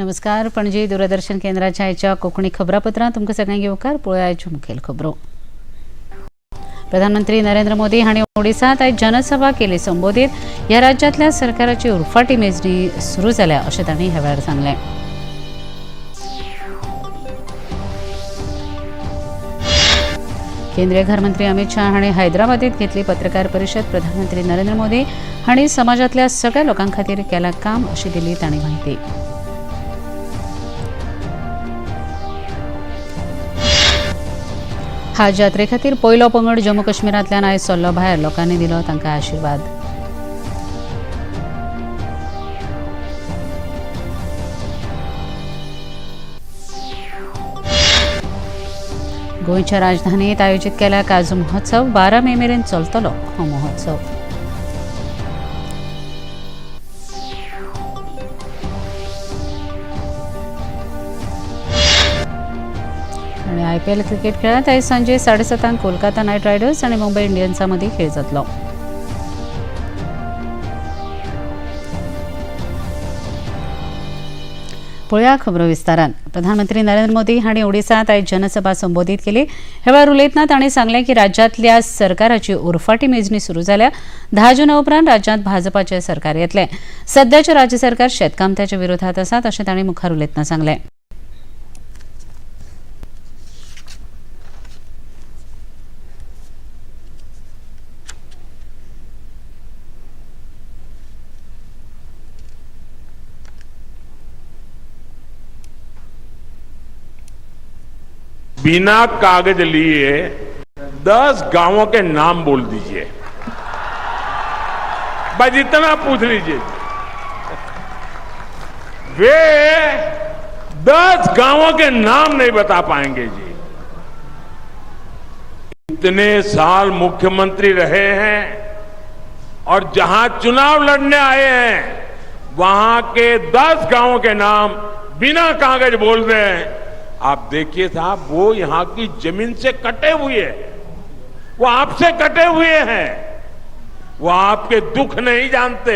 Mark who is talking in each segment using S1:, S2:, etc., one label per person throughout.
S1: नमस्कार. पणजी दूरदर्शन केंद्राच्या आयच्या कोंकणी खबरापत्रांत तुमकां सगळ्यांक येवकार. पळोवया आयच्यो मुखेल खबरो. प्रधानमंत्री नरेंद्र मोदी हांणी ओडिसांत आयज जनसभा केली संबोधीत. ह्या राज्यांतल्या सरकाराची उरफाटी मेजणी सुरू जाल्या अशें तांणी ह्या वेळार सांगलें. केंद्रीय घरमंत्री अमित शाह हांणी हैदराबादीत घेतली पत्रकार परिशद. प्रधानमंत्री नरेंद्र मोदी हांणी समाजांतल्या सगळ्या लोकां खातीर केलां काम अशी दिली तांणी माहिती. हाज यात्रे खातीर पयलो पंगड जम्मू काश्मीरांतल्यान आयज सरलो भायर. लोकांनी दिलो तांकां आशिर्वाद. गोंयच्या राजधानीत आयोजीत केला काजू महोत्सव. 12 मे मेरेन चलतलो हो महोत्सव. आणि आयपीएल क्रिकेट खेळात आयज सांजे 7:30 कोलकाता नायट रायडर्स आणि मुंबई इंडियन्सा मदीं खेळ जातलो. पळोवया खबरो विस्तारान. प्रधानमंत्री नरेंद्र मोदी हांणी ओडिसांत आयज जनसभा संबोधीत केली. ह्या वेळार उलयतना तांणी सांगलें की राज्यांतल्या सरकाराची उरफाटी मेजणी सुरू जाल्या. 10 जुना उपरांत राज्यांत भाजपाचें सरकार येतलें. सद्याचें राज्य सरकार शेतकामत्याच्या विरोधात आसात अशें तांणी मुखार उलयतना सांगलें.
S2: बिना कागज लिए 10 गांवों के नाम बोल दीजिए, बस इतना पूछ लीजिए। वे 10 गांवों के नाम नहीं बता पाएंगे जी। इतने साल मुख्यमंत्री रहे हैं और जहां चुनाव लड़ने आए हैं वहां के 10 गांवों के नाम बिना कागज बोल रहे हैं। आप देखिए साहब, वो यहां की जमीन से कटे हुए हैं, वो आपसे कटे हुए हैं, वो आपके दुख नहीं जानते,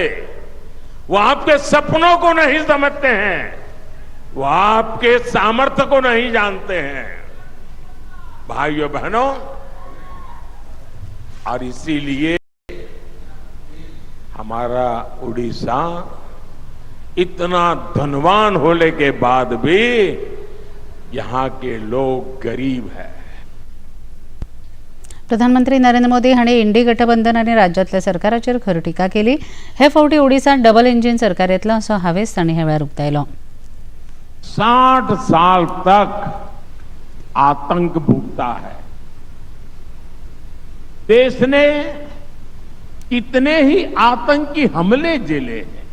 S2: वो आपके सपनों को नहीं समझते हैं, वो आपके सामर्थ्य को नहीं जानते हैं। भाइयों बहनों, और इसीलिए हमारा उड़ीसा इतना धनवान होने के बाद भी यहां के लोग गरीब हैं।
S1: प्रधानमंत्री नरेंद्र मोदी हांणी इंडी गठबंधन आनी राज्यांतल्या सरकाराचेर खर टिका केली. हे फावटी ओडिसांत डबल इंजीन सरकार येतलो असो हावेस तांणी ह्या वेळार उक्तायलो.
S2: 60 साल तक आतंक भुगता है। देश ने कितने ही आतंकी हमले झेले हैं,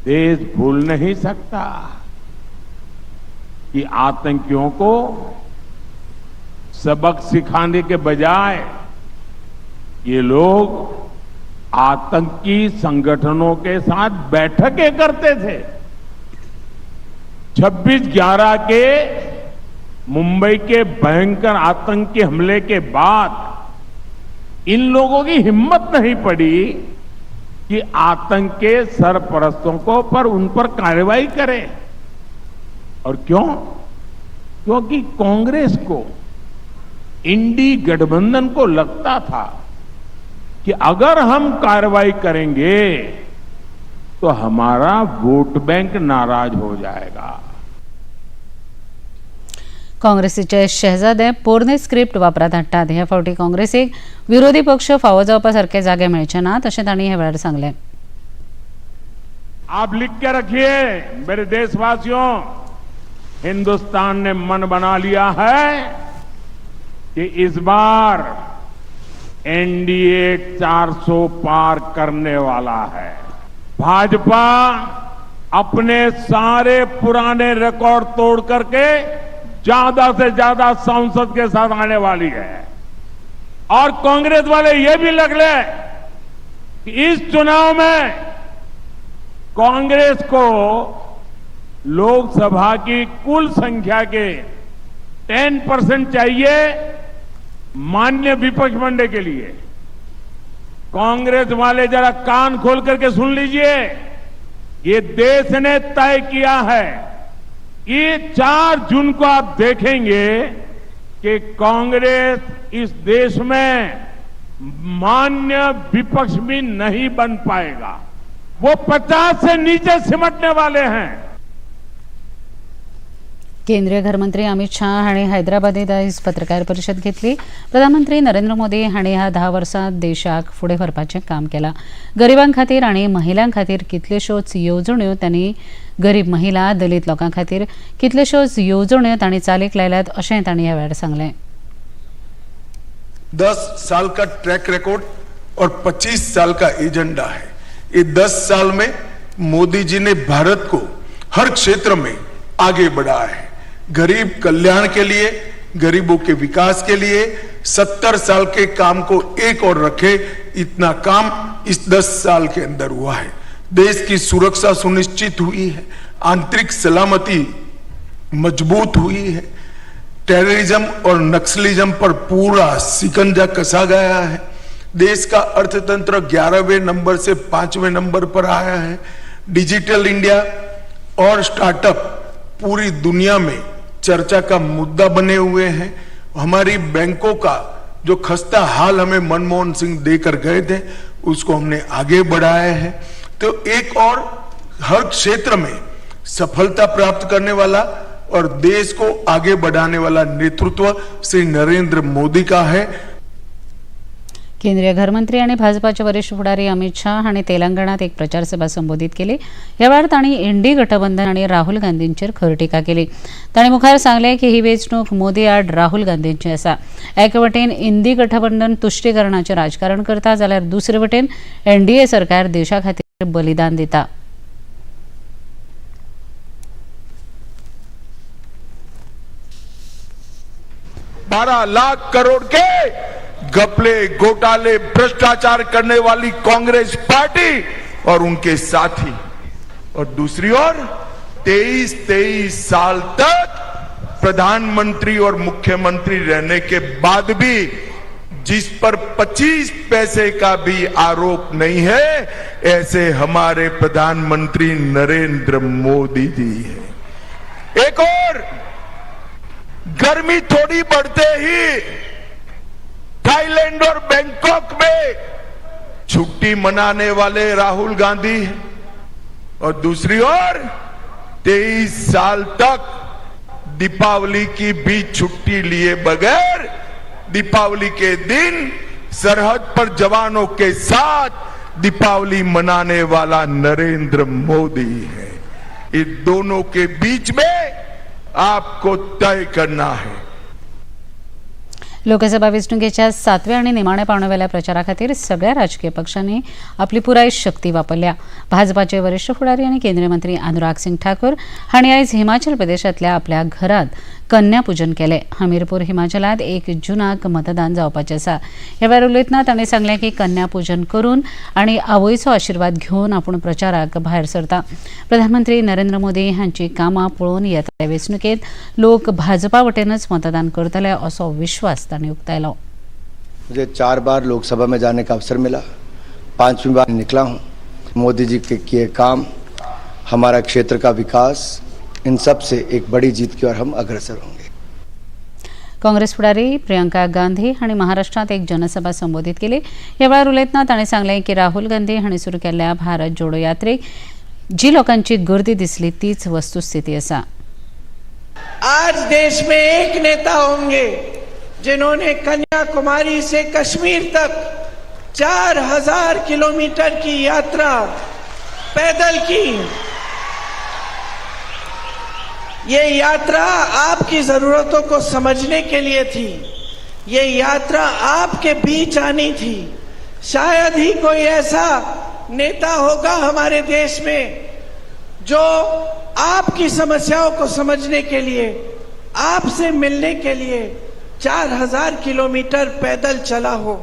S2: देश भूल नहीं सकता कि आतंकियों को सबक सिखाने के बजाय ये लोग आतंकी संगठनों के साथ बैठकें करते थे। 26/11 के मुंबई के भयंकर आतंकी हमले के बाद इन लोगों की हिम्मत नहीं पड़ी कि आतंक के सरपरस्तों को पर उन पर कार्रवाई करें। और क्यों? क्योंकि कांग्रेस को, इंडी गठबंधन को लगता था कि अगर हम कार्रवाई करेंगे तो हमारा वोट बैंक नाराज हो जाएगा।
S1: काँग्रेसीचे शहजादे पोरणे स्क्रिप्ट वापरात हाडटात. हे फावटी काँग्रेसीक विरोधी पक्ष फावो जावपा सारके जागे मेळचे नात अशें तांणी ह्या वेळार सांगलें.
S2: आप लिख के रखिए मेरे देशवासियों, हिंदुस्तान ने मन बना लिया है कि इस बार एनडीए 400 पार करने वाला है। भाजपा अपने सारे पुराने रिकॉर्ड तोड़ करके ज्यादा से ज्यादा सांसद के साथ आने वाली है। और कांग्रेस वाले ये भी लग ले कि इस चुनाव में कांग्रेस को लोकसभा की कुल संख्या के 10% चाहिए मान्य विपक्ष बनने के लिए। कांग्रेस वाले जरा कान खोल करके सुन लीजिए, ये देश ने तय किया है। ये 4 जून को आप देखेंगे कि कांग्रेस इस देश में मान्य विपक्ष भी नहीं बन पाएगा। वो 50 से नीचे सिमटने वाले हैं।
S1: केंद्रीय घरमंत्री अमित शाह हांणी हैदराबादेत आयज पत्रकार परिशद घेतली. प्रधानमंत्री नरेंद्र मोदी हांणी ह्या 10 वर्सांत देशाक फुडें व्हरपाचें काम केलां. गरिबां खातीर आनी महिलां खातीर कितल्योश्योच येवजण्यो तांणी गरीब महिला दलीत लोकां खातीर कितल्योश्योच येवजण्यो तांणी चालीक लायल्यात अशें तांणी ह्या वेळार सांगलें.
S3: 10 साल का ट्रैक रिकॉर्ड और 25 साल का एजेंडा है। ये 10 साल में मोदी जी ने भारत को हर क्षेत्र में आगे बढ़ाया है। गरीब कल्याण के लिए, गरीबों के विकास के लिए 70 साल के काम को एक और रखे, इतना काम इस 10 साल के अंदर हुआ है। देश की सुरक्षा सुनिश्चित हुई है, आंतरिक सलामती मजबूत हुई है, टेररिज्म और नक्सलिज्म पर पूरा शिकंजा कसा गया है। देश का अर्थतंत्र 11वें नंबर से 5वें नंबर पर आया है। डिजिटल इंडिया और स्टार्टअप पूरी दुनिया में चर्चा का मुद्दा बने हुए हैं। हमारी बैंकों का जो खस्ता हाल हमें मनमोहन सिंह देकर गए थे, उसको हमने आगे बढ़ाया है। तो एक और हर क्षेत्र में सफलता प्राप्त करने वाला और देश को आगे बढ़ाने वाला नेतृत्व श्री नरेंद्र मोदी का है।
S1: केंद्रीय घरमंत्री आणि भाजपाचे वरिष्ठ फुडारी अमित शाह हांणी तेलंगणात एक प्रचार सभा संबोधित केली. ह्या वेळार तांणी इंडी गठबंधन आनी राहुल गांधींचेर खर टिका केली. तांणी मुखार सांगलें की ही वेंचणूक मोदी आड राहुल गांधींची आसा. एके वटेन इंडी गठबंधन तुश्टीकरणाचें राजकारण करता, जाल्यार दुसरे वटेन एनडीए सरकार देशा खातीर बलिदान दिता.
S3: 12 लाख करोड़ के घपले, घोटाले, भ्रष्टाचार करने वाली कांग्रेस पार्टी और उनके साथी, और दूसरी ओर 23-23 साल तक प्रधानमंत्री और मुख्यमंत्री रहने के बाद भी जिस पर 25 पैसे का भी आरोप नहीं है, ऐसे हमारे प्रधानमंत्री नरेंद्र मोदी जी हैं। एक और गर्मी थोड़ी बढ़ते ही थाईलैंड और बैंकॉक में छुट्टी मनाने वाले राहुल गांधी, और दूसरी ओर 23 साल तक दीपावली की भी छुट्टी लिए बगैर दीपावली के दिन सरहद पर जवानों के साथ दीपावली मनाने वाला नरेंद्र मोदी है। इन दोनों के बीच में आपको तय करना है।
S1: लोकसभा वेंचणुकेच्या 7व्या आनी निमाण्या पावंड्यावेल्या प्रचारा खातीर सगळ्या राजकीय पक्षांनी आपली पुराय शक्ती वापरल्या. भाजपाचे वरिष्ठ फुडारी आनी केंद्रीय मंत्री अनुराग सिंग ठाकूर हांणी आयज हिमाचल प्रदेशांतल्या आपल्या घरांत कन्यापूजन केलें. हमीरपूर हिमाचलांत 1 जूनाक मतदान जावपाचें आसा. ह्या वेळार उलयतना तांणी सांगलें की कन्यापूजन करून आनी आवयचो आशिर्वाद घेवन आपूण प्रचाराक भायर सरता. प्रधानमंत्री नरेंद्र मोदी हांची कामां पळोवन येता वेंचणुकेंत लोक भाजपा वटेनच मतदान करतले असो विश्वास तांणी उक्तायलो.
S4: मुझे 4 बार लोकसभा में जाने का अवसर मिला, 5वीं बार निकला हूँ। मोदी जी के किए काम, हमारा क्षेत्र का विकास, इन सब से एक बड़ी जीत की ओर हम अग्रसर होंगे।
S1: काँग्रेस फुडारी प्रियंका गांधी हांणी महाराष्ट्रात एक जनसभा संबोधित केली. ह्या वेळार उलयतना तांणी सांगलें की राहुल गांधी हांणी सुरू केल्ल्या भारत जोडो यात्रेक जी लोकांची गर्दी दिसली तीच वस्तुस्थिती आसा.
S5: आज देश में एक नेता होंगे जिन्होंने कन्याकुमारी से कश्मीर तक 4000 किलोमीटर की यात्रा पैदल की। ये यात्रा आपकी जरूरतों को समझने के लिए थी, ये यात्रा आपके बीच आनी थी। शायद ही कोई ऐसा नेता होगा हमारे देश में जो आपकी समस्याओं को समझने के लिए, आपसे मिलने के लिए 4000 किलोमीटर पैदल चला हो।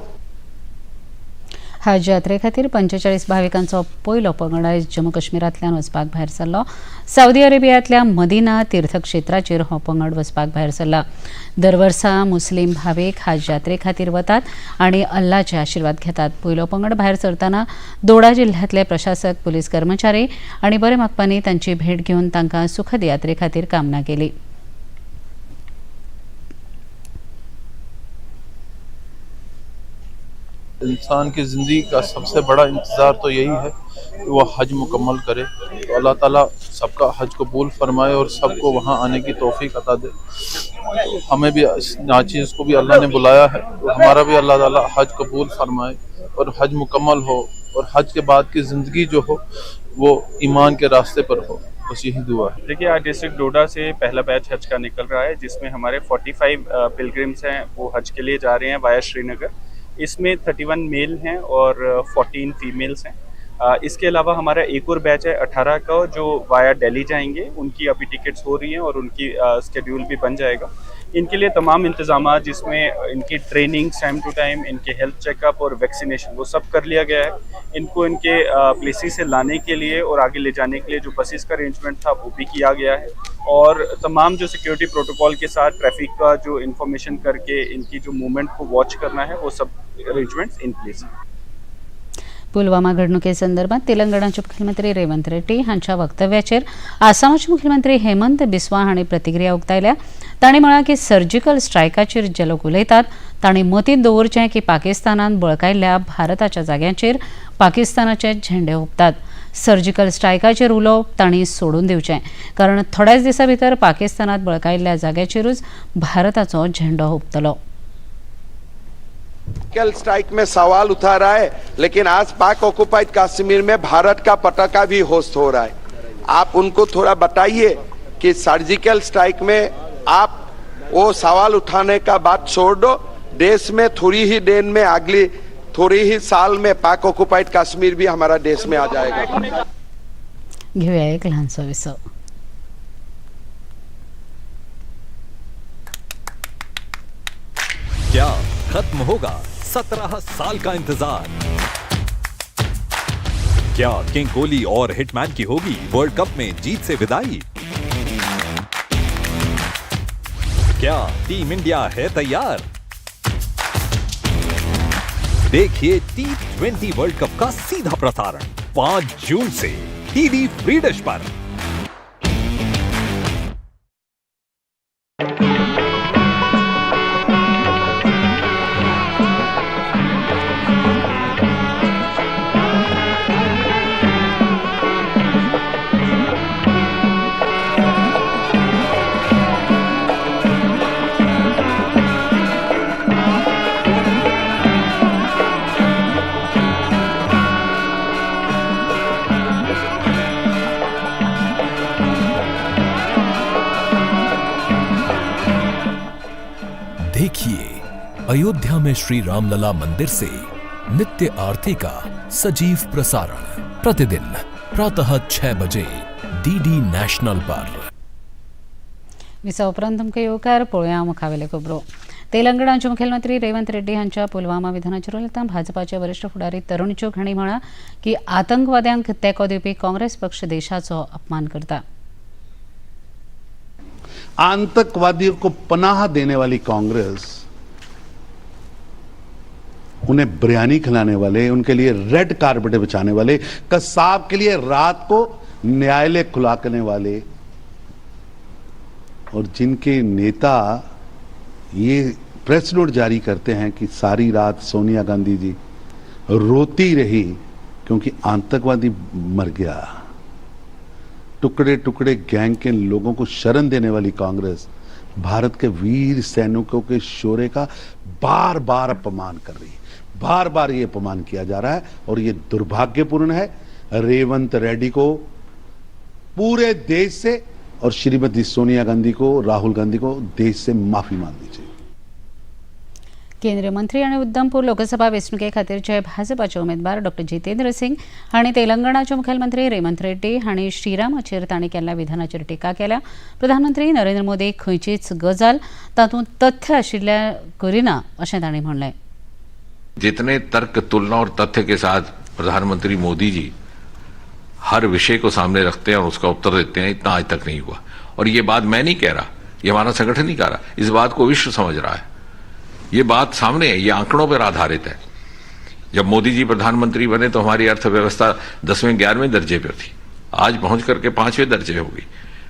S1: हज यात्रे खातीर 45 भाविकांचो पयलो पंगड आयज जम्मू काश्मीरांतल्यान वचपाक भायर सरलो. सावदी अरेबियांतल्या मदिना तीर्थक्षेत्राचेर हो पंगड वचपाक भायर सरला. दर वर्सा मुस्लीम भावीक हज यात्रे खातीर वतात आनी अल्लाचे आशिर्वाद घेतात. पयलो पंगड भायर सरतना दोडा जिल्ह्यांतले प्रशासक, पुलीस कर्मचारी आनी बरे मागपांनी तांची भेट घेवन तांकां सुखद यात्रे खातीर कामना केली.
S6: इंसान की ज़िंदगी का सबसे बड़ा इंतज़ार तो यही है कि वह हज मुकम्मल करे। तो अल्लाह ताला सबका हज कबूल फरमाए और सबको वहाँ आने की तौफीक अता दे। तो हमें भी इस नाचीज़ को भी अल्लाह ने बुलाया है, तो हमारा भी अल्लाह ताला हज कबूल फरमाए और हज मुकम्मल हो और हज के बाद की ज़िंदगी जो हो वो ईमान के रास्ते पर हो, बस यही दुआ है।
S7: देखिए, आज डिस्ट्रिक्ट डोडा से पहला बैच हज का निकल रहा है, जिसमें हमारे 45 पिलग्रिम्स हैं, वो हज के लिए जा रहे हैं वाया श्रीनगर। इसमें 31 मेल हैं और 14 फीमेल्स हैं। इसके अलावा हमारा एक और बैच है 18 का, जो वाया दिल्ली जाएंगे। उनकी अभी टिकट्स हो रही हैं और उनकी स्केड्यूल भी बन जाएगा। इनके लिए तमाम इंतजाम, जिसमें इनकी ट्रेनिंग टाइम टू टाइम, इनके हेल्थ चेकअप और वैक्सीनेशन, वो सब कर लिया गया है। इनको इनके प्लेसेस से लाने के लिए और आगे ले जाने के लिए जो बसेस का अरेंजमेंट था वो भी किया गया है और तमाम जो सिक्योरिटी प्रोटोकॉल के साथ ट्रैफिक का जो इन्फॉर्मेशन करके इनकी जो मूवमेंट को वॉच करना है, वो सब अरेंजमेंट्स इन प्लेस हैं।
S1: पुलवामा घडणुके संदर्भात तेलंगणाचे मुख्यमंत्री रेवंत रेड्डी हांच्या वक्तव्याचेर आसामाचे मुख्यमंत्री हेमंत बिस्वा हांणी प्रतिक्रिया उक्तायल्या. तांणी म्हळां की सर्जिकल स्ट्रायकाचेर जे लोक उलयतात तांणी मतींत दवरचें की पाकिस्तानान बळकायल्ल्या भारताच्या जाग्यांचेर पाकिस्तानाचे झेंडे हुपतात. सर्जिकल स्ट्रायकाचेर उलोवप तांणी सोडून दिवचें, कारण थोड्याच दिसां भितर पाकिस्तानात बळकायल्ल्या जाग्याचेरूच भारताचो झेंडो हुपतलो.
S8: सर्जिकल स्ट्राइक में सवाल उठा रहा है, लेकिन आज पाक ऑक्युपाइड कश्मीर में भारत का पताका भी होस्ट हो रहा है। आप उनको थोड़ा बताइए कि सर्जिकल स्ट्राइक में आप वो सवाल उठाने का बात छोड़ दो। देश में थोड़ी ही दिन में, अगली थोड़ी ही साल में पाक ऑक्युपाइड कश्मीर भी हमारा देश में आ जाएगा।
S1: घेऊया एक लहानसं विसव.
S9: क्या खत्म होगा 17 साल का इंतजार? क्या किंग कोहली और हिटमैन की होगी वर्ल्ड कप में जीत से विदाई? क्या टीम इंडिया है तैयार? देखिए टी20 वर्ल्ड कप का सीधा प्रसारण 5 जून से डीडी फ्री डिश पर।
S10: देखिए अयोध्या में श्री रामलला मंदिर से नित्य आरती का सजीव प्रसारण प्रतिदिन प्रातः 6 बजे डीडी नेशनल पर।
S1: विसा उपरांत तुमकां येवकार. पळोवया मुखावेले खबरो. तेलंगणाचे मुखेलमंत्री रेवंत रेड्डी हांच्या पुलवामा विधानाचेर उलयतना भाजपाचे वरिश्ठ फुडारी तरुण चूग हांणी म्हळां की आतंकवाद्यांक तेंको दिवपी काँग्रेस पक्ष देशाचो अपमान करता.
S11: आतंकवादियों को पनाह देने वाली कांग्रेस, उन्हें बिरयानी खिलाने वाले, उनके लिए रेड कारपेट बिछाने वाले, कसाब के लिए रात को न्यायालय खुला करने वाले और जिनके नेता ये प्रेस नोट जारी करते हैं कि सारी रात सोनिया गांधी जी रोती रही क्योंकि आतंकवादी मर गया, टुकड़े टुकड़े गैंग के लोगों को शरण देने वाली कांग्रेस भारत के वीर सैनिकों के शौर्य का बार बार अपमान कर रही है। बार बार ये अपमान किया जा रहा है और ये दुर्भाग्यपूर्ण है। रेवंत रेड्डी को पूरे देश से और श्रीमती सोनिया गांधी को, राहुल गांधी को देश से माफी मांगनी चाहिए।
S1: केंद्रीय मंत्री आनी उद्धमपूर लोकसभा वेंचणुके खातीरचे भाजपाचे उमेदवार डॉक्टर जितेंद्र सिंग हांणी तेलंगणाचे मुखेलमंत्री रेवंत रेड्डी हांणी श्रीरामाचेर तांणी केल्ल्या विधानाचेर टिका केल्या. प्रधानमंत्री नरेंद्र मोदी खंयचीच गजाल तातूंत तथ्य आशिल्ल्या करिना अशें तांणी म्हणलें.
S12: जितने तर्क, तुलना और तथ्य के साथ प्रधानमंत्री मोदी जी हर विषय को सामने रखते हैं और उसका उत्तर देते हैं, इतना आज तक नहीं हुआ। और ये बात मैं नहीं कह रहा, ये हमारा संगठन नहीं कह रहा, इस बात को विश्व समझ रहा है। ये बात सामने है, ये आंकड़ों पर आधारित है। जब मोदी जी प्रधानमंत्री बने तो हमारी अर्थव्यवस्था 10वें 11वें दर्जे पर थी, आज पहुंच करके 5वें दर्जे हो गई।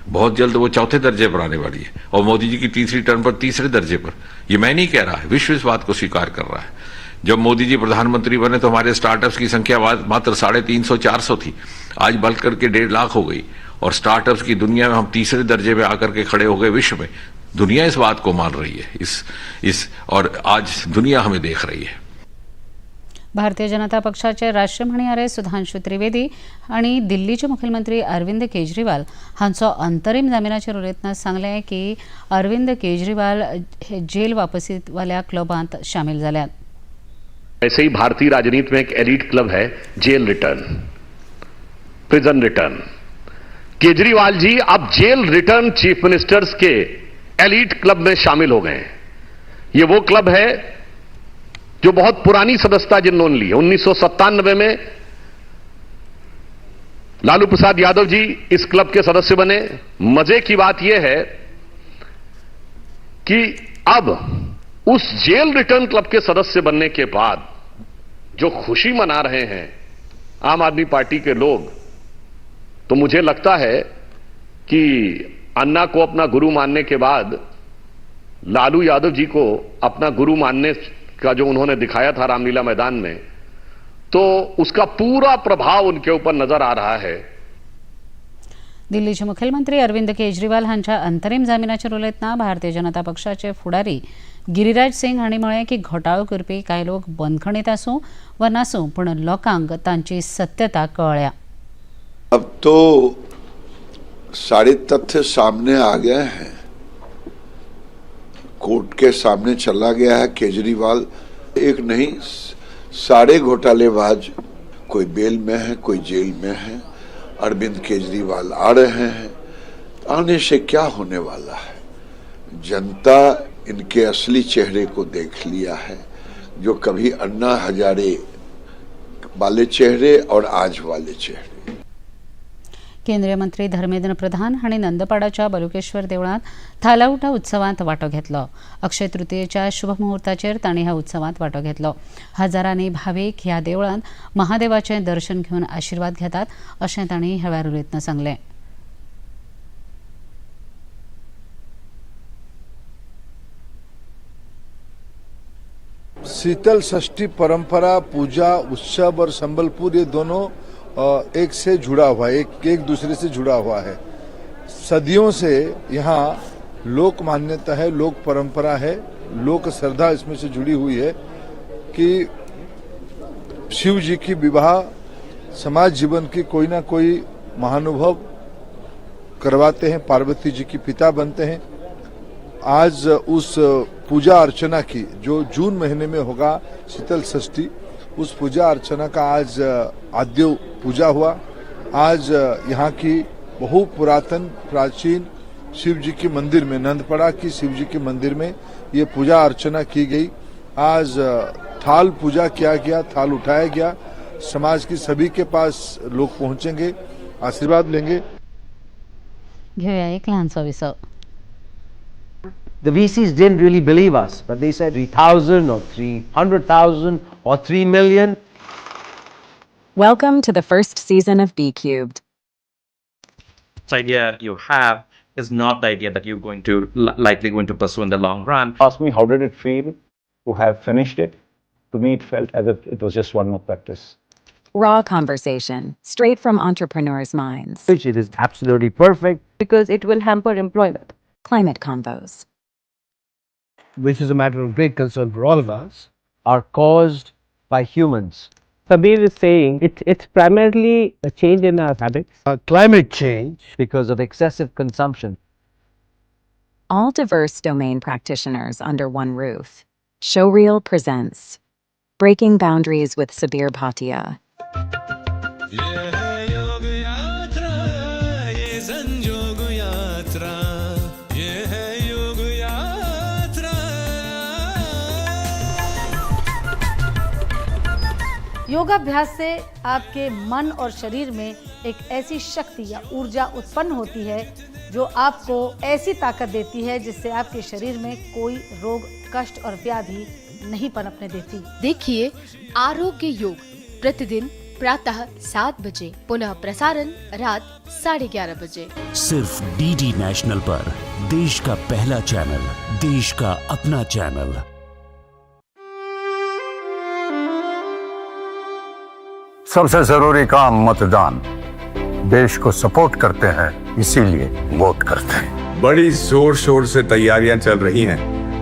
S12: बहुत जल्द वो 4थे दर्जे पर आने वाली है और मोदी जी की तीसरी टर्म पर 3रे दर्जे पर। ये मैं नहीं कह रहा है, विश्व इस बात को स्वीकार कर रहा है। जब मोदी जी प्रधानमंत्री बने तो हमारे स्टार्टअप्स की संख्या मात्र 350-400 थी, आज बढ़ करके 1.5 लाख हो गई और स्टार्टअप्स की दुनिया में हम 3रे दर्जे में आकर के खड़े हो गए विश्व में। दुनिया इस बात को मान रही है, इस इस और आज दुनिया हमें देख रही है।
S1: भारतीय जनता पक्षाचे राष्ट्रीय म्हणयारे सुधांशु त्रिवेदी आनी दिल्लीचे मुखेलमंत्री अरविंद केजरीवाल हांचो अंतरीम जामिनाचेर उलयतना सांगलें की अरविंद केजरीवाल हे जेल वापसीवाल्या क्लबांत शामील जाल्यात।
S13: ऐसे ही भारतीय राजनीति में एक एलिट क्लब है, jail return, prison return. Kejriwal ji अब जेल रिटर्न चीफ मिनिस्टर्स के एलिट क्लब में शामिल हो गए। ये वो क्लब है जो बहुत पुरानी सदस्यता जिन्होंने ली है। 1997 में लालू प्रसाद यादव जी इस क्लब के सदस्य बने। मजे की बात यह है कि अब उस जेल रिटर्न क्लब के सदस्य बनने के बाद जो खुशी मना रहे हैं आम आदमी पार्टी के लोग, तो मुझे लगता है कि अन्ना को अपना गुरु मानने के बाद लालू यादव जी को अपना गुरु मानने का जो उन्होंने दिखाया था रामलीला मैदान में, तो उसका पूरा प्रभाव उनके ऊपर नजर आ रहा है।
S1: दिल्लीचे मुखेलमंत्री अरविंद केजरीवाल हांच्या अंतरीम जामिनाचेर उलयतना भारतीय जनता पक्षाचे फुडारी गिरिराज सिंग हांणी म्हळें की घोटाळो करपी कांय लोक बंदखणीत आसूं वा नासूं, पूण लोकांक तांची सत्यता कळ्ळ्या।
S14: अब तो सारे तथ्य सामने आ गए हैं, कोर्ट के सामने चला गया है केजरीवाल। एक नहीं, सारे घोटालेबाज कोई बेल में है, कोई जेल में है। अरविंद केजरीवाल आ रहे हैं, आने से क्या होने वाला है? जनता इनके असली चेहरे को देख लिया है, जो कभी अन्ना हजारे वाले चेहरे और आज वाले चेहरे।
S1: केंद्रीय मंत्री धर्मेंद्र प्रधान हांणी नंदपाडाच्या बलुकेश्वर देवळांत थालाउटा उत्सवांत वांटो घेतलो। अक्षय तृतीयेच्या शुभ मुहूर्ताचेर तांणी ह्या उत्सवांत वांटो घेतलो। हजारांनी भावीक ह्या देवळांत महादेवाचें दर्शन घेवन आशिर्वाद घेतात अशें तांणी ह्या वेळार उलयतना सांगलें।
S15: शीतल षष्ठी परंपरा, पूजा, उत्सव और संबलपुर ये दोनों एक से जुड़ा हुआ है, एक दूसरे से जुड़ा हुआ है। सदियों से यहाँ लोक मान्यता है, लोक परंपरा है, लोक श्रद्धा इसमें से जुड़ी हुई है कि शिव जी की विवाह समाज जीवन की कोई ना कोई महानुभव करवाते हैं, पार्वती जी की पिता बनते हैं। आज उस पूजा अर्चना की जो जून महीने में होगा शीतल षष्ठी, उस पूजा अर्चना का आज आद्य पूजा हुआ। आज यहाँ की बहु पुरातन प्राचीन शिव जी के मंदिर में, नंदपड़ा की शिव जी के मंदिर में ये पूजा अर्चना की गई। आज थाल पूजा किया गया, थाल उठाया गया। समाज की सभी के पास लोग पहुँचेंगे, आशीर्वाद लेंगे।
S1: घेऊया एक लहानसा विसव।
S16: The VCs didn't really believe us, but they said 3,000 or 300,000 or 3 million.
S17: Welcome to the first season of BCubed.
S18: This idea you have is not the idea that you're going to likely going to pursue in the long run.
S19: Ask me, how did it feel to have finished it? To me, it felt as if it was just one more practice.
S17: Raw conversation, straight from entrepreneurs' minds.
S16: Which it is absolutely perfect.
S20: Because it will hamper employment.
S17: Climate convos,
S21: which is a matter of great concern for all of us,
S16: are caused by humans.
S22: Sabir is saying it's primarily a change in our habits.
S21: Climate change.
S16: Because of excessive consumption.
S17: All diverse domain practitioners under one roof. Showreel presents Breaking Boundaries with Sabir Bhatia.
S2: योगाभ्यास से आपके मन और शरीर में एक AC शक्ति या ऊर्जा उत्पन्न होती है जो आपको ऐसी ताकत देती है जिससे आपके शरीर में कोई रोग, कष्ट और व्याधि नहीं पनपने देती।
S3: देखिए आरोग्य योग प्रतिदिन प्रातः 7 बजे, पुनः प्रसारण रात 11:30 बजे।
S23: सिर्फ डीडी नेशनल पर देश का पहला चैनल, देश का अपना चैनल।
S24: सबसे जरूरी काम मतदान। देश को सपोर्ट करते हैं, इसीलिए वोट करते हैं।
S25: बड़ी जोर शोर से तैयारियां चल रही हैं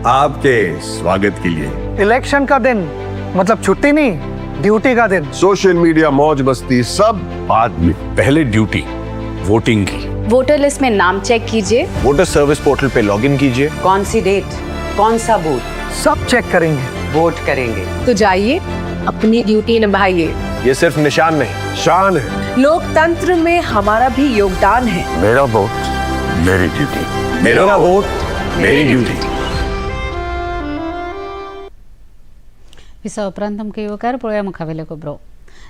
S25: आपके स्वागत के लिए।
S26: इलेक्शन का दिन मतलब छुट्टी नहीं, ड्यूटी का दिन।
S25: सोशल मीडिया, मौज मस्ती सब बाद में, पहले ड्यूटी वोटिंग की।
S27: वोटर लिस्ट में नाम चेक कीजिए,
S28: water service portal pay login कीजिए।
S29: कौन सी डेट, कौन सा बूथ,
S26: सब चेक करेंगे,
S29: वोट करेंगे।
S27: तो जाइए अपनी ड्यूटी निभाइए।
S25: ये सिर्फ निशान नहीं, शान है।
S20: लोकतंत्र में हमारा भी योगदान है।
S24: मेरा वोट मेरी ड्यूटी,
S25: मेरा वोट मेरी ड्यूटी।
S1: विसा उपरांत तुमकां येवकार। पळोवया मुखावेल्यो खबरो।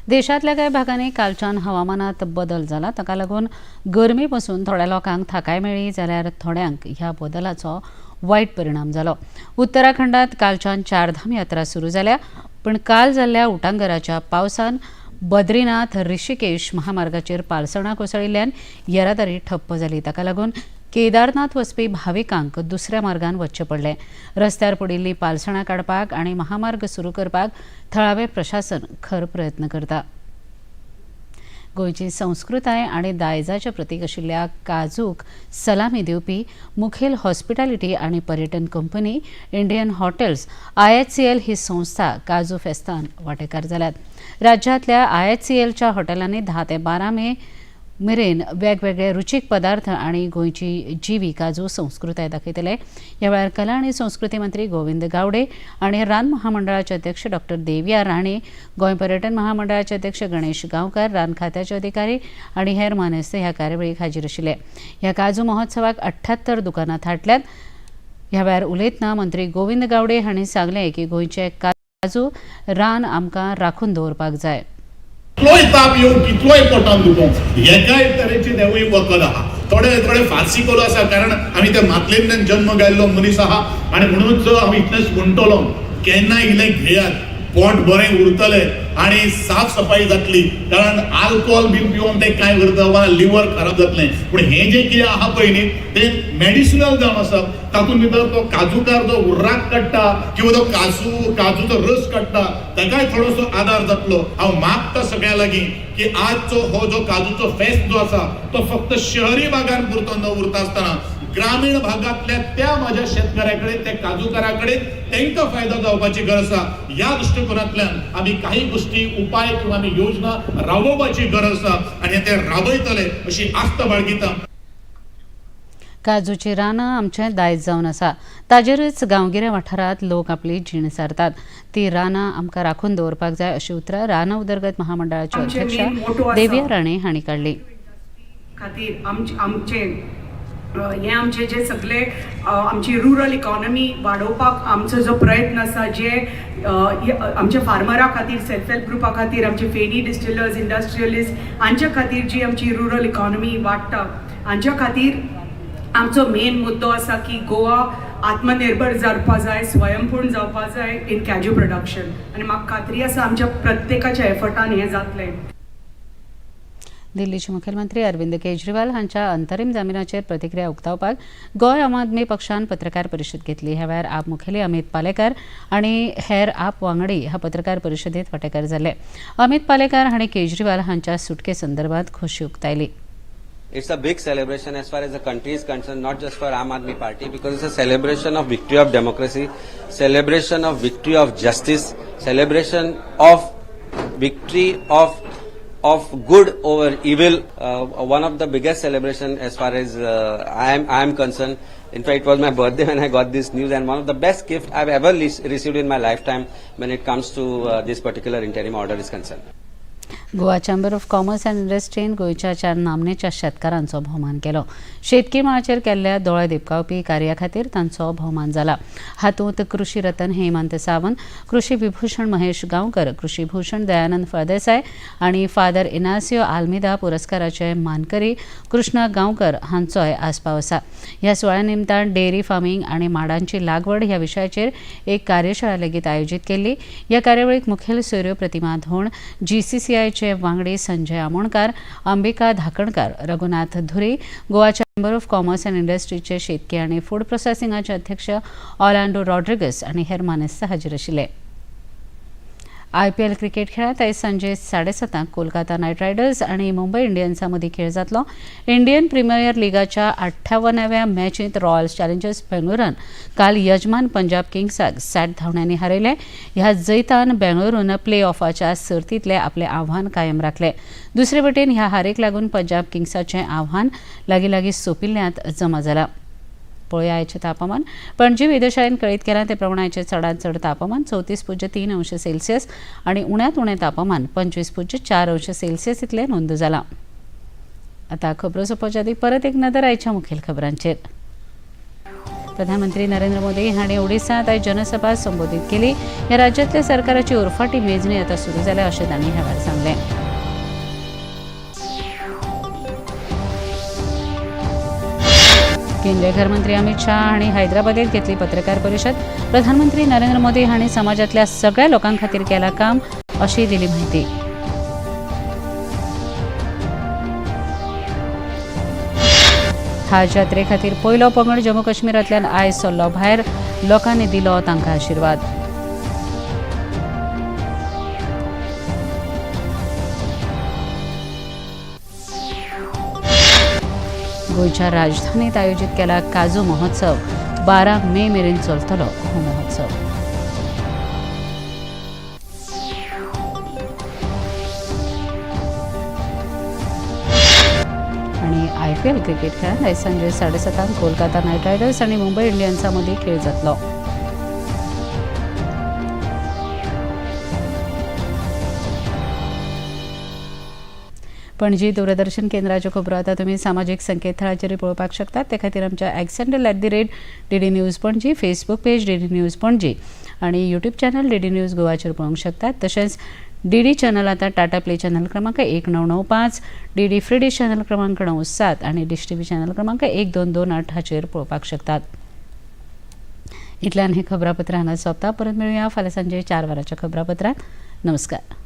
S1: देशांतल्या कांय भागांनी कालच्यान हवामानात बदल जाला। ताका लागून गरमी पसून थोड्या लोकांक थाकाय मेळ्ळी जाल्यार थोड्यांक ह्या बदलाचो वायट परिणाम जालो। उत्तराखंडात कालच्यान चारधाम यात्रा सुरू जाल्या, पण काल जाल्ल्या उटांगराच्या पावसान बद्रीनाथ ऋषिकेश महामार्गाचेर पालसणां कोसळिल्ल्यान येरादारी ठप्प जाली। ताका लागून केदारनाथ वचपी भाविकांक दुसऱ्या मार्गान वचचें पडलें। रस्त्यार पडिल्लीं पालसणां काडपाक आनी महामार्ग सुरू करपाक थळावें प्रशासन खर प्रयत्न करता। गोंयची संस्कृताय आनी दायजाचें प्रतीक आशिल्ल्या काजूक सलामी दिवपी मुखेल हॉस्पिटॅलिटी आनी पर्यटन कंपनी इंडियन हॉटेल्स IHCL ही संस्था काजू फेस्तान वांटेकार जाल्यात। राज्यांतल्या IHCLच्या हॉटेलांनी 10 ते 12 मे मेरेन वेगवेगळे रुचीक पदार्थ आनी गोंयची जिवी काजू संस्कृताय दाखयतले। ह्या वेळार कला आनी संस्कृती मंत्री गोविंद गावडे आनी रान महामंडळाचे अध्यक्ष डॉक्टर देविया राणे, गोंय पर्यटन महामंडळाचे अध्यक्ष गणेश गांवकार, रान खात्याचे अधिकारी आनी हेर मानेस्त ह्या कार्यावळीक हाजीर आशिल्ले। ह्या काजू महोत्सवाक 78 दुकानां थाटल्यात। ह्या वेळार उलयतना मंत्री गोविंद गावडे हांणी सांगलें की गोंयचे काजू रान आमकां राखून दवरपाक जाय।
S30: कितलोय ताप येवं, कितलोय पोटान दुखों, एकाय तरेची तेवूय वखद आहा। थोडे थोडे फारसी कलो आसा, कारण आमी ते मातलेंतल्यान जन्म घेल्लो मनीस आहा आनी म्हणूनच हांव इतलेंच म्हणटलो, केन्ना इल्लें घेयात, पोट बरें उरतलें आनी साफ सफाई जातली। कारण आल्कोहोल बीन पिवन ते कांय करता वा लिवर खराब जातलें, पूण हें जें कितें आहा पळय न्ही तें मेडिसिनल जावन आसा। तातूंत भितर तो काजूकार जो उर्राक काडटा किंवा तो काजूचो रस काडटा ताकाय थोडोसो आदार जातलो। हांव मागता सगळ्यां लागीं की आजचो हो जो काजूचो फेस्त जो आसा तो फक्त शहरी भागान पुरतो न उरता आसतना ग्रामीण भागांतल्या त्या माझ्या शेतकऱ्या कडेन, त्या काजूकारा कडेन तांकां फायदो जावपाची गरज आसा। ह्या दृश्टिकोनांतल्यान आमी काही गोष्टी, उपाय किंवा आमी योजना राबोवपाची गरज आसा आनी ते राबयतले अशी आस्त बाळगिता।
S1: काजूची रानां आमचें दायज जावन आसा, ताजेरच गांवगिऱ्या वाठारांत लोक आपली जीण सारतात। ती रानां आमकां राखून दवरपाक जाय अशी उतरां रानां उदरगत महामंडळाच्यो अध्यक्षा देविया राणे हांणी काडली।
S31: खातीर आमचे हे आमचे जे सगळे आमची रुरल इकॉनॉमी वाडोवपाक आमचो जो प्रयत्न आसा, जे आमच्या फार्मरा खातीर, सेल्फ हेल्प ग्रुपा खातीर, आमचे फेणी डिस्टिलर्स, इंडस्ट्रियलिस्ट हांच्या खातीर जी आमची रुरल इकॉनॉमी वाडटा हांच्या खातीर आमचो मेन मुद्दो आसा की गोवा आत्मनिर्भर जावपा जाय, स्वयंपूर्ण जावपा जाय इन कॅज्यू प्रोडक्शन। आनी म्हाका खात्री आसा आमच्या प्रत्येकाच्या एफर्टान हें जातलें।
S1: दिल्लीचे मुख्यमंत्री अरविंद केजरीवाल हांच्या अंतरिम जामिनाचेर प्रतिक्रिया उक्तावपाक गोंय आम आदमी पक्षान पत्रकार परिशद घेतली। ह्या वेळार आप मुखेली अमित पालेकार आनी हेर आप वांगडी ह्या पत्रकार परिशदेत वांटेकार जाले। अमित पालेकार हांणी केजरीवाल हांच्या सुटके संदर्भात खोशी उक्तायली।
S32: It's a big celebration as far as the country is concerned, not just for Aam Aadmi Party, because it's a celebration of victory of democracy, celebration of victory of justice, celebration of victory of good over evil. One of the biggest celebration as far as I am concerned. In fact, it was my birthday when I got this news, and one of the best gift I've ever received in my lifetime when it comes to this particular interim order is concerned.
S1: Goa chamber of commerce and इंडस्ट्रीन गोंयच्या चार नामनेच्या शेतकारांचो भोवमान केलो. शेतकी मळाचेर केल्ल्या दोळे दिपकावपी कार्या खातीर तांचो भोवमान जाला. हातूंत कृषी रतन हेमंत सावंत, कृषी विभूषण महेश गांवकर, कृषी भूषण दयानंद फळदेसाय आनी फादर इनासियो आल्मेदा पुरस्काराचे मानकरी कृष्णा गांवकर हांचोय आस्पाव आसा. ह्या सुवाळ्या निमतान डेअरी फार्मींग आनी माडांची लागवड ह्या विशयाचेर एक कार्यशाळा लेगीत आयोजीत केल्ली. ह्या कार्यावळीक मुखेल सोयऱ्यो प्रतिमा धोण, जीसीसीआयचे वांगडी Sanjay Amonkar, Ambika Dhakankar, Raghunath Dhure, Goa chamber of commerce and इंडस्ट्रीचे शेतकी आनी फूड प्रोसेसिंगाचे अध्यक्ष ऑर्लांडो रॉड्रिगस आनी हेर मानेस्त हाजीर आशिल्ले. आयपीएल क्रिकेट खेळांत आयज सांजे 7:30 कोलकाता नायट रायडर्स आनी मुंबय इंडियन्सा मदीं खेळ जातलो. इंडियन प्रिमियर लिगाच्या 58व्या मॅचींत रॉयल चॅलेंजर्स बेंगळुरून काल यजमान पंजाब किंग्साक 60 धांवड्यांनी हारयले. ह्या जैतान बेंगळुरून प्ले ऑफाच्या सर्तींतले आपलें आव्हान कायम राखलें. दुसरे वटेन ह्या हारेक लागून पंजाब किंग्साचें आव्हान लागीं लागीं सोंपिल्ल्यांत जमा जालां. पळोवया आयचें तापमान. पणजी वेधशाळेन कळीत केलां ते प्रमाण आयचें चडांत चड तापमान 34.3 अंश सेल्सियस आनी उण्यांत उणें तापमान 25.4 अंश सेल्सियस इतलें नोंद जालां. आतां खबरो सोंपोवच्या आदीं परत एक नदर आयच्या मुखेल खबरांचेर. प्रधानमंत्री नरेंद्र मोदी हांणी ओडिसांत आयज जनसभा संबोधीत केली. ह्या राज्यांतल्या सरकाराची उरफाटी मेजणी आतां सुरू जाल्या अशें तांणी ह्या वेळार सांगलें. केंद्रीय घरमंत्री अमित शाह हांणी हैदराबादेत घेतली पत्रकार परिशद. प्रधानमंत्री नरेंद्र मोदी हांणी समाजांतल्या सगळ्या लोकां खातीर केला काम अशी दिली म्हायती. हज यात्रे खातीर पयलो पंगड जम्मू काश्मीरांतल्यान आयज सरलो भायर. लोकांनी दिलो तांकां आशिर्वाद. गोंयच्या राजधानीत आयोजीत केला काजू महोत्सव. 12 मे मेरेन चलतलो हो महोत्सव. आनी आयपीएल क्रिकेट खेळांत आयज सांजे 7:30 कोलकाता नायट रायडर्स आनी मुंबय इंडियन्सा मदीं खेळ जातलो. पणजी दूरदर्शन केंद्राच्यो खबरो आतां तुमी सामाजीक संकेतथळाचेर पळोवपाक शकतात. ते खातीर आमच्या X handle @DD News Panaji, Facebook page DD News Panaji आनी यूट्यूब चॅनल DD news गोवाचेर पळोवंक शकतात. तशेंच डीडी चॅनल आतां टाटा प्ले चॅनल क्रमांक 1995, डीडी फ्री डिश चॅनल क्रमांक 97 आनी डिश टीव्ही चॅनल क्रमांक 1228 हाचेर पळोवपाक शकतात. इतल्यान हें खबरापत्र हांगा सोंपता. परत मेळुया फाल्यां सांजे 4 वरांच्या खबरापत्रांत. नमस्कार.